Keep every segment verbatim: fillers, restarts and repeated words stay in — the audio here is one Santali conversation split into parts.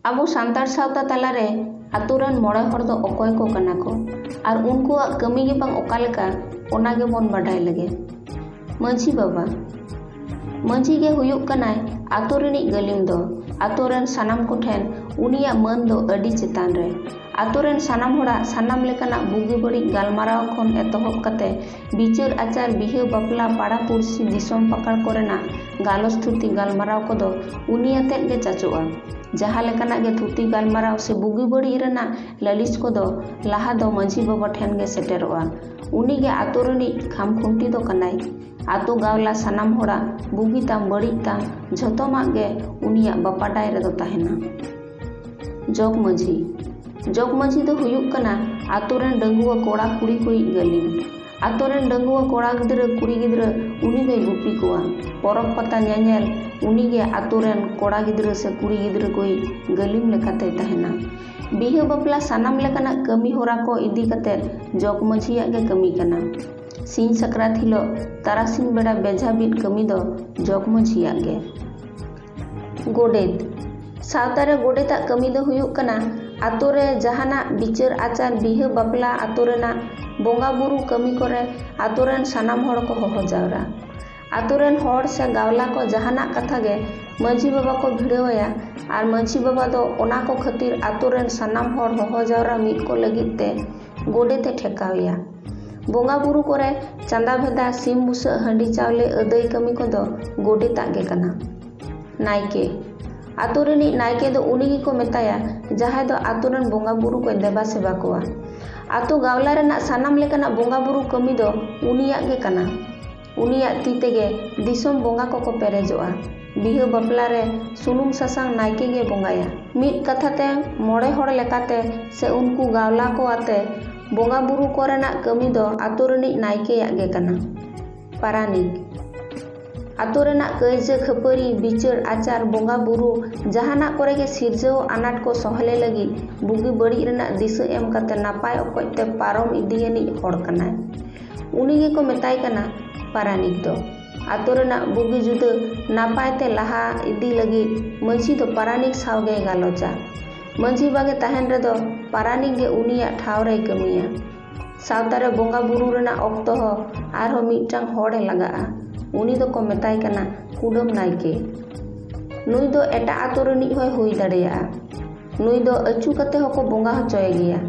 ᱟᱵᱚ ᱥᱟᱱᱛᱟᱲ ᱥᱟᱶᱛᱟ ᱛᱟᱞᱟᱨᱮ ᱟᱛᱳ ᱨᱮᱱ ᱢᱚᱬᱮ ᱦᱚᱲ ᱫᱚ ᱚᱠᱚᱭ ᱠᱚ ᱠᱟᱱᱟ ᱠᱚ ᱟᱨ ᱩᱱᱠᱩᱣᱟᱜ ᱠᱟᱹᱢᱤ ᱜᱮ ᱵᱟᱝ ᱚᱠᱟ ᱞᱮᱠᱟ, ᱚᱱᱟ ᱜᱮᱵᱚᱱ ᱵᱟᱰᱟᱭ ᱞᱮᱜᱮ᱾ ᱢᱟᱹᱡᱷᱤ ᱵᱟᱵᱟ᱾ ᱢᱟᱹᱡᱷᱤ ᱜᱮ ᱦᱩᱭᱩᱜ ᱠᱟᱱᱟᱭ ᱟᱛᱳ ᱨᱤᱱᱤᱡ ᱜᱟᱹᱞᱤᱢ ᱫᱚ᱾ ᱟᱛᱳ ᱨᱮᱱ ᱥᱟᱱᱟᱢ ᱠᱚᱴᱷᱮᱱ ᱩᱱᱤᱭᱟᱜ ᱢᱟᱹᱱ ᱫᱚ ᱟᱹᱰᱤ ᱪᱮᱛᱟᱱ ᱨᱮ᱾ ᱟᱛᱳ ᱨᱮᱱ ᱥᱟᱱᱟᱢ ᱦᱚᱲᱟᱜ ᱥᱟᱱᱟᱢ ᱞᱮᱠᱟᱱᱟᱜ ᱵᱩᱜᱤ ᱵᱟᱹᱲᱤᱡ ᱜᱟᱞᱢᱟᱨᱟᱣ ᱠᱷᱚᱱ ᱮᱛᱚᱦᱚᱵ ᱠᱟᱛᱮ ᱵᱤᱪᱟᱹᱨ ᱟᱪᱟᱨ, ᱵᱤᱦᱟᱹ ᱵᱟᱯᱞᱟ, ᱯᱟᱲᱟ ᱯᱩᱲᱥᱤ, ᱫᱤᱥᱚᱢ ᱯᱟᱠᱟᱲ ᱠᱚᱨᱮᱱᱟᱜ ᱜᱟᱞᱚᱪ ᱛᱷᱩᱛᱤ ᱜᱟᱞᱢᱟᱨᱟᱣ ᱠᱚᱫᱚ ᱩᱱᱤ ᱟᱛᱮᱫ ᱜᱮ ᱪᱟᱪᱚᱜᱼᱟ᱾ ᱡᱟᱦᱟᱸ ᱞᱮᱠᱟᱱᱟᱜ ᱜᱮ ᱛᱷᱩᱛᱤ ᱜᱟᱞᱢᱟᱨᱟᱣ ᱥᱮ ᱵᱩᱜᱤ ᱵᱟᱹᱲᱤᱡ ᱨᱮᱱᱟᱜ ᱞᱟᱹᱞᱤᱥ ᱠᱚᱫᱚ ᱞᱟᱦᱟ ᱫᱚ ᱢᱟᱹᱡᱷᱤ ᱵᱟᱵᱟ ᱴᱷᱮᱱ ᱜᱮ ᱥᱮᱴᱮᱨᱚᱜᱼᱟ᱾ ᱩᱱᱤ ᱜᱮ ᱟᱛᱳ ᱨᱤᱱᱤᱡ ᱠᱷᱟᱢ ᱠᱷᱩᱱᱴᱤ ᱫᱚ ᱠᱟᱱᱟᱭ᱾ ᱟᱛᱳ ᱜᱟᱶᱞᱟ ᱥᱟᱱᱟᱢ ᱦᱚᱲᱟᱜ ᱵᱩᱜᱤ ᱛᱟᱢ ᱵᱟᱹᱲᱤᱡ ᱛᱟᱢ ᱡᱷᱚᱛᱚᱢᱟᱜ ᱜᱮ ᱩᱱᱤᱭᱟᱜ ᱵᱟᱯᱟᱰᱟᱭ ᱨᱮᱫᱚ ᱛᱟᱦᱮᱱᱟ᱾ ᱡᱚᱜᱽ ᱢᱟᱹᱡᱷᱤ᱾ ᱡᱚᱜᱽ ᱢᱟᱹᱡᱷᱤ ᱫᱚ ᱦᱩᱭᱩᱜ ᱠᱟᱱᱟ ᱟᱛᱳ ᱨᱮᱱ ᱰᱟᱺᱜᱩᱣᱟᱹ ᱠᱚᱲᱟ ᱠᱩᱲᱤ ᱠᱚᱭᱤᱡ ᱜᱟᱹᱞᱤᱢ᱾ ᱟᱛᱳ ᱨᱮᱱ ᱰᱟᱺᱜᱩᱣᱟᱹ ᱠᱚᱲᱟ ᱜᱤᱫᱽᱨᱟᱹ ᱠᱩᱲᱤ ᱜᱤᱫᱽᱨᱟᱹ ᱩᱱᱤ ᱫᱚᱭ ᱜᱩᱯᱤ ᱠᱚᱣᱟ᱾ ᱯᱚᱨᱚᱵᱽ ᱯᱟᱛᱟ ᱧᱮᱧᱮᱞ ᱩᱱᱤ ᱜᱮ ᱟᱛᱳ ᱨᱮᱱ ᱠᱚᱲᱟ ᱜᱤᱫᱽᱨᱟᱹ ᱥᱮ ᱠᱩᱲᱤ ᱜᱤᱫᱽᱨᱟᱹ ᱠᱚᱭᱤᱡ ᱜᱟᱹᱞᱤᱢ ᱞᱮᱠᱟᱛᱮᱭ ᱛᱟᱦᱮᱱᱟ᱾ ᱵᱤᱦᱟᱹ ᱵᱟᱯᱞᱟ ᱥᱟᱱᱟᱢ ᱞᱮᱠᱟᱱᱟᱜ ᱠᱟᱹᱢᱤ ᱦᱚᱨᱟ ᱠᱚ ᱤᱫᱤ ᱠᱟᱛᱮ ᱡᱚᱜᱽ ᱢᱟᱹᱡᱷᱤᱭᱟᱜ ᱜᱮ ᱠᱟᱹᱢᱤ ᱠᱟᱱᱟ᱾ ᱥᱤᱧ ᱥᱟᱠᱨᱟᱛ ᱦᱤᱞᱳᱜ ᱛᱟᱨᱟᱥᱤᱧ ᱵᱮᱲᱟ ᱵᱮᱡᱷᱟ ᱵᱤᱫ ᱠᱟᱹᱢᱤ ᱫᱚ ᱡᱚᱜᱽ ᱢᱟᱹᱡᱷᱤᱭᱟᱜ ᱜᱮ᱾ ᱜᱚᱰᱮᱛ᱾ ᱥᱟᱶᱛᱟ ᱨᱮ ᱜᱚᱰᱮᱛᱟᱜ ᱠᱟᱹᱢᱤ ᱫᱚ ᱦᱩᱭᱩᱜ ᱠᱟᱱᱟ ᱟᱛᱳ ᱨᱮ ᱡᱟᱦᱟᱱᱟᱜ ᱵᱤᱪᱟᱹᱨ ᱟᱪᱟᱨ, ᱵᱤᱦᱟᱹ ᱵᱟᱯᱞᱟ, ᱟᱛᱳ ᱨᱮᱱᱟᱜ ᱵᱚᱸᱜᱟ ᱵᱩᱨᱩ ᱠᱟᱹᱢᱤ ᱠᱚᱨᱮ ᱟᱛᱳ ᱨᱮᱱ ᱥᱟᱱᱟᱢ ᱦᱚᱲ ᱠᱚ ᱦᱚᱦᱚ ᱡᱟᱣᱨᱟ᱾ ᱟᱛᱳ ᱨᱮᱱ ᱦᱚᱲ ᱥᱮ ᱜᱟᱶᱞᱟ ᱠᱚ ᱡᱟᱦᱟᱱᱟᱜ ᱠᱟᱛᱷᱟ ᱜᱮ ᱢᱟᱹᱡᱷᱤ ᱵᱟᱵᱟ ᱠᱚ ᱵᱷᱤᱲᱟᱹᱣ ᱟᱭᱟ ᱟᱨ ᱢᱟᱹᱡᱷᱤ ᱵᱟᱵᱟ ᱫᱚ ᱚᱱᱟ ᱠᱚ ᱠᱷᱟᱹᱛᱤᱨ ᱟᱛᱳ ᱨᱮᱱ ᱥᱟᱱᱟᱢ ᱦᱚᱲ ᱦᱚᱦᱚ ᱡᱟᱣᱨᱟ ᱢᱤᱫ ᱠᱚ ᱞᱟᱹᱜᱤᱫ ᱛᱮ ᱜᱚᱰᱮᱛ ᱮ ᱴᱷᱮᱠᱟᱣᱮᱭᱟ᱾ ᱵᱚᱸᱜᱟ ᱵᱩᱨᱩ ᱠᱚᱨᱮ ᱪᱟᱸᱫᱟ ᱵᱷᱮᱫᱟ, ᱥᱤᱢ ᱵᱩᱥᱟᱹᱜ, ᱦᱟᱺᱰᱤ ᱪᱟᱣᱞᱮ ᱟᱹᱫᱟᱹᱭ ᱠᱟᱹᱢᱤ ᱠᱚᱫᱚ ᱜᱚᱰᱮᱛᱟᱜ ᱜᱮ ᱠᱟᱱᱟ᱾ ᱱᱟᱭᱠᱮ᱾ ᱟᱛᱳ ᱨᱤᱱᱤᱡ ᱱᱟᱭᱠᱮ ᱫᱚ ᱩᱱᱤ ᱜᱮᱠᱚ ᱢᱮᱛᱟᱭᱟ, ᱡᱟᱦᱟᱸᱭ ᱫᱚ ᱟᱛᱳ ᱨᱮᱱ ᱵᱚᱸᱜᱟ ᱵᱩᱨᱩ ᱠᱚᱭ ᱫᱮᱵᱟ ᱥᱮᱵᱟ ᱠᱚᱣᱟ᱾ ᱟᱛᱳ ᱜᱟᱶᱞᱟ ᱨᱮᱱᱟᱜ ᱥᱟᱱᱟᱢ ᱞᱮᱠᱟᱱᱟᱜ ᱵᱚᱸᱜᱟ ᱵᱩᱨᱩ ᱠᱟᱹᱢᱤ ᱫᱚ ᱩᱱᱤᱭᱟᱜ ᱜᱮ ᱠᱟᱱᱟ᱾ ᱩᱱᱤᱭᱟᱜ ᱛᱤ ᱛᱮᱜᱮ ᱫᱤᱥᱚᱢ ᱵᱚᱸᱜᱟ ᱠᱚᱠᱚ ᱯᱮᱨᱮᱡᱚᱜᱼᱟ᱾ ᱵᱤᱦᱟᱹ ᱵᱟᱯᱞᱟ ᱨᱮ ᱥᱩᱱᱩᱢ ᱥᱟᱥᱟᱝ ᱱᱟᱭᱠᱮ ᱜᱮ ᱵᱚᱸᱜᱟᱭᱟ᱾ ᱢᱤᱫ ᱠᱟᱛᱷᱟ ᱛᱮ ᱢᱚᱬᱮ ᱦᱚᱲ ᱞᱮᱠᱟᱛᱮ ᱥᱮ ᱩᱱᱠᱩ ᱜᱟᱶᱞᱟ ᱠᱚ ᱟᱛᱮ ᱵᱚᱸᱜᱟ ᱵᱩᱨᱩ ᱠᱚᱨᱮᱱᱟᱜ ᱠᱟᱹᱢᱤ ᱫᱚ ᱟᱛᱳ ᱨᱤᱱᱤᱡ ᱱᱟᱭᱠᱮᱭᱟᱜ ᱜᱮ ᱠᱟᱱᱟ᱾ ᱯᱟᱨᱟᱱᱤᱠ᱾ ᱟᱛᱳ ᱨᱮᱱᱟᱜ ᱠᱟᱹᱭᱡᱟᱹ ᱠᱷᱟᱹᱯᱟᱹᱨᱤ, ᱵᱤᱪᱟᱹᱨ ᱟᱪᱟᱨ, ᱵᱚᱸᱜᱟ ᱵᱩᱨᱩ, ᱡᱟᱦᱟᱱᱟᱜ ᱠᱚᱨᱮ ᱜᱮ ᱥᱤᱨᱡᱟᱹᱣ ᱟᱱᱟᱴ ᱠᱚ ᱥᱚᱦᱞᱮ ᱞᱟᱹᱜᱤᱫ ᱵᱩᱜᱤ ᱵᱟᱹᱲᱤᱡ ᱨᱮᱱᱟᱜ ᱫᱤᱥᱟᱹ ᱮᱢ ᱠᱟᱛᱮ ᱱᱟᱯᱟᱭ ᱚᱠᱚᱡ ᱛᱮ ᱯᱟᱨᱚᱢ ᱤᱫᱤᱭᱟᱱᱤᱡ ᱦᱚᱲ ᱠᱟᱱᱟᱭ᱾ ᱩᱱᱤ ᱜᱮᱠᱚ ᱢᱮᱛᱟᱭ ᱠᱟᱱᱟ ᱯᱟᱨᱟᱱᱤᱠ ᱫᱚ᱾ ᱟᱛᱳ ᱨᱮᱱᱟᱜ ᱵᱩᱜᱤ ᱡᱩᱫᱟᱹ ᱱᱟᱯᱟᱭ ᱛᱮ ᱞᱟᱦᱟ ᱤᱫᱤ ᱞᱟᱹᱜᱤᱫ ᱢᱟᱹᱡᱷᱤ ᱫᱚ ᱯᱟᱨᱟᱱᱤᱠ ᱥᱟᱶ ᱜᱮᱭ ᱜᱟᱞᱚᱪᱟ᱾ ᱢᱟᱹᱡᱷᱤ ᱵᱟᱵᱟ ᱜᱮ ᱛᱟᱦᱮᱱ ᱨᱮᱫᱚ ᱯᱟᱨᱟᱱᱤᱠ ᱜᱮ ᱩᱱᱤᱭᱟᱜ ᱴᱷᱟᱶ ᱨᱮᱭ ᱠᱟᱹᱢᱤᱭᱟ᱾ ᱥᱟᱶᱛᱟ ᱨᱮ ᱵᱚᱸᱜᱟ ᱵᱩᱨᱩ ᱨᱮᱱᱟᱜ ᱚᱠᱛᱚ ᱦᱚᱸ ᱟᱨᱦᱚᱸ ᱢᱤᱫᱴᱟᱝ ᱦᱚᱲᱮ ᱞᱟᱜᱟᱜᱼᱟ᱾ ᱩᱱᱤ ᱫᱚᱠᱚ ᱢᱮᱛᱟᱭ ᱠᱟᱱᱟ ᱠᱩᱰᱟᱹᱢ ᱱᱟᱭᱠᱮ᱾ ᱱᱩᱭ ᱫᱚ ᱮᱴᱟᱜ ᱟᱛᱳ ᱨᱤᱱᱤᱡ ᱦᱚᱸᱭ ᱦᱩᱭ ᱫᱟᱲᱮᱭᱟᱜᱼᱟ᱾ ᱱᱩᱭ ᱫᱚ ᱟᱹᱪᱩ ᱠᱟᱛᱮ ᱦᱚᱸᱠᱚ ᱵᱚᱸᱜᱟ ᱦᱚᱪᱚᱭᱮ ᱜᱮᱭᱟ᱾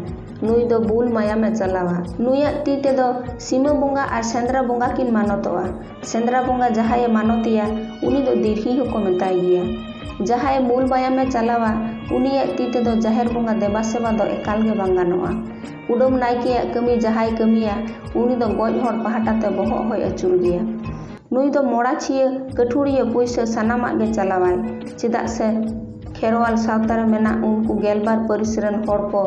ᱱᱩᱭ ᱫᱚ ᱵᱩᱞ ᱢᱟᱭᱟᱢᱮ ᱪᱟᱞᱟᱣᱟ᱾ ᱱᱩᱭᱟᱜ ᱛᱤ ᱛᱮᱫᱚ ᱥᱤᱢᱟᱹ ᱵᱚᱸᱜᱟ ᱟᱨ ᱥᱮᱸᱫᱽᱨᱟ ᱵᱚᱸᱜᱟ ᱠᱤᱱ ᱢᱟᱱᱚᱛᱚᱜᱼᱟ᱾ ᱥᱮᱸᱫᱽᱨᱟ ᱵᱚᱸᱜᱟ ᱡᱟᱦᱟᱸᱭᱮ ᱢᱟᱱᱚᱛᱮᱭᱟ, ᱩᱱᱤ ᱫᱚ ᱫᱤᱨᱦᱤ ᱦᱚᱸᱠᱚ ᱢᱮᱛᱟᱭ ᱜᱮᱭᱟ᱾ ᱡᱟᱦᱟᱸᱭ ᱢᱩᱞ ᱢᱟᱭᱟᱢᱮ ᱪᱟᱞᱟᱣᱟ, ᱩᱱᱤᱭᱟᱜ ᱛᱤ ᱛᱮᱫᱚ ᱡᱟᱦᱮᱨ ᱵᱚᱸᱜᱟ ᱫᱮᱵᱟ ᱥᱮᱵᱟ ᱫᱚ ᱮᱠᱟᱞ ᱜᱮ ᱵᱟᱝ ᱜᱟᱱᱚᱜᱼᱟ᱾ ᱠᱩᱰᱟᱹᱢ ᱱᱟᱭᱠᱮᱭᱟᱜ ᱠᱟᱹᱢᱤ ᱡᱟᱦᱟᱸᱭ ᱠᱟᱹᱢᱤᱭᱟ, ᱩᱱᱤ ᱫᱚ ᱜᱚᱡ ᱦᱚᱲ ᱯᱟᱦᱴᱟ ᱛᱮ ᱵᱚᱦᱚᱜ ᱦᱚᱸᱭ ᱟᱹᱪᱩᱨ ᱜᱮᱭᱟ᱾ ᱱᱩᱭ ᱫᱚ ᱢᱚᱲᱟᱪᱷᱤᱭᱟᱹ, ᱠᱟᱹᱴᱷᱩᱲᱤᱭᱟᱹ, ᱯᱩᱭᱥᱟᱹ ᱥᱟᱱᱟᱢᱟᱜ ᱜᱮ ᱪᱟᱞᱟᱣᱟᱭ᱾ ᱪᱮᱫᱟᱜ ᱥᱮ ᱠᱷᱮᱨᱣᱟᱞ ᱥᱟᱶᱛᱟ ᱨᱮ ᱢᱮᱱᱟᱜ ᱩᱱᱠᱩ ᱜᱮᱞᱵᱟᱨ ᱯᱟᱹᱨᱤᱥ ᱨᱮᱱ ᱦᱚᱲ ᱠᱚ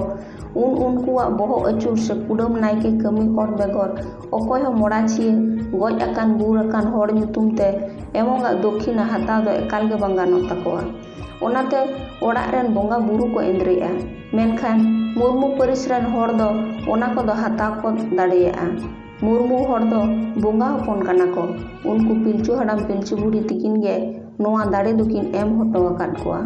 ᱩᱱ ᱩᱱᱠᱩᱣᱟᱜ ᱵᱚᱦᱚᱜ ᱟᱹᱪᱩᱨ ᱥᱮ ᱠᱩᱰᱟᱹᱢ ᱱᱟᱭᱠᱮ ᱠᱟᱹᱢᱤ ᱦᱚᱲ ᱵᱮᱜᱚᱨ ᱚᱠᱚᱭ ᱦᱚᱸ ᱢᱚᱲᱟᱪᱷᱤᱭᱟᱹ, ᱜᱚᱡ ᱟᱠᱟᱱ ᱜᱩᱨ ᱟᱠᱟᱱ ᱦᱚᱲ ᱧᱩᱛᱩᱢ ᱛᱮ ᱮᱢᱚᱜᱟᱜ ᱫᱚᱠᱷᱤᱱᱟ ᱦᱟᱛᱟᱣ ᱫᱚ ᱮᱠᱟᱞ ᱜᱮ ᱵᱟᱝ ᱜᱟᱱᱚᱜ ᱛᱟᱠᱚᱣᱟ᱾ ᱚᱱᱟᱛᱮ ᱚᱲᱟᱜ ᱨᱮᱱ ᱵᱚᱸᱜᱟ ᱵᱩᱨᱩ ᱠᱚ ᱮᱸᱫᱽᱨᱮᱜᱼᱟ᱾ ᱢᱮᱱᱠᱷᱟᱱ ᱢᱩᱨᱢᱩ ᱯᱟᱹᱨᱤᱥ ᱨᱮᱱ ᱦᱚᱲ ᱫᱚ ᱚᱱᱟ ᱠᱚᱫᱚ ᱦᱟᱛᱟᱣ ᱠᱚ ᱫᱟᱲᱮᱭᱟᱜᱼᱟ᱾ ᱢᱩᱨᱢᱩ ᱦᱚᱲ ᱫᱚ ᱵᱚᱸᱜᱟ ᱦᱚᱯᱚᱱ ᱠᱟᱱᱟ ᱠᱚ᱾ ᱩᱱᱠᱩ ᱯᱤᱞᱪᱩ ᱦᱟᱲᱟᱢ ᱯᱤᱞᱪᱩ ᱵᱩᱲᱦᱤ ᱛᱤᱠᱤᱱ ᱜᱮ ᱱᱚᱣᱟ ᱫᱟᱲᱮ ᱫᱚᱠᱤᱱ ᱮᱢ ᱦᱚᱴᱚ ᱟᱠᱟᱫ ᱠᱚᱣᱟ᱾